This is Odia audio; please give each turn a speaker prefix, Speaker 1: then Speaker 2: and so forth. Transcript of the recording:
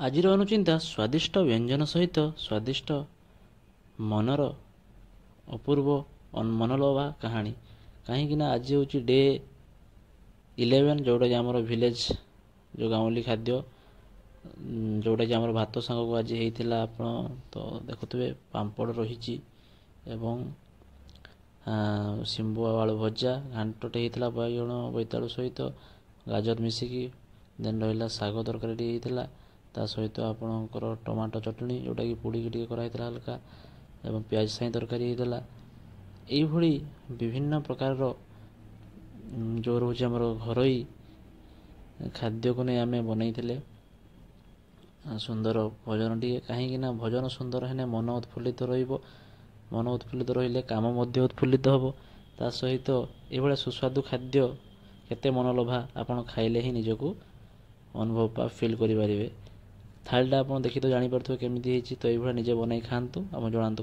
Speaker 1: ଆଜିର ଅନୁଚିନ୍ତା ସ୍ୱାଦିଷ୍ଟ ବ୍ୟଞ୍ଜନ ସହିତ ସ୍ୱାଦିଷ୍ଟ ମନର ଅପୂର୍ବ ମନଲୋଭା କାହାଣୀ। କାହିଁକିନା ଆଜି ହେଉଛି ଡେ 11, ଯେଉଁଟାକି ଆମର ଭିଲେଜ୍ ଯେଉଁ ଗାଉଁଲି ଖାଦ୍ୟ, ଯେଉଁଟାକି ଆମର ଭାତ ସାଙ୍ଗକୁ ଆଜି ହେଇଥିଲା। ଆପଣ ତ ଦେଖୁଥିବେ ପାମ୍ପଡ଼ ରହିଛି ଏବଂ ଶିମ୍ବ ଆଳୁ ଭଜା, ଘାଣ୍ଟଟେ ହେଇଥିଲା ବାଇଗଣ ବୋଇତାଳୁ ସହିତ ଗାଜର ମିଶିକି। ଦେନ୍ ରହିଲା ଶାଗ ତରକାରୀ ଟିକେ ହେଇଥିଲା, ତା ସହିତ ଆପଣଙ୍କର ଟମାଟୋ ଚଟଣି ଯେଉଁଟାକି ପୋଡ଼ିକି ଟିକେ କରାହେଇଥିଲା ହାଲକା, ଏବଂ ପିଆଜ ସାଇଁ ତରକାରୀ ହେଇଥିଲା। ଏଇଭଳି ବିଭିନ୍ନ ପ୍ରକାରର ଯେଉଁ ରହୁଛି ଆମର ଘରୋଇ ଖାଦ୍ୟକୁ ନେଇ ଆମେ ବନେଇଥିଲେ ସୁନ୍ଦର ଭୋଜନ ଟିକେ। କାହିଁକିନା ଭୋଜନ ସୁନ୍ଦର ହେଲେ ମନ ଉତ୍ଫୁଲ୍ଲିତ ରହିବ, ମନ ଉତ୍ଫୁଲ୍ଲିତ ରହିଲେ କାମ ମଧ୍ୟ ଉତ୍ଫୁଲ୍ଲିତ ହେବ। ତା ସହିତ ଏଇଭଳିଆ ସୁସ୍ୱାଦୁ ଖାଦ୍ୟ କେତେ ମନଲୋଭା, ଆପଣ ଖାଇଲେ ହିଁ ନିଜକୁ ଅନୁଭବ ବା ଫିଲ୍ କରିପାରିବେ। ଥାଳିଟା ଆପଣ ଦେଖି ତ ଜାଣିପାରୁଥିବେ କେମିତି ହେଇଛି। ତ ଏଇଭଳିଆ ନିଜେ ବନେଇ ଖାଆନ୍ତୁ, ଆପଣ ଜଣାନ୍ତୁ।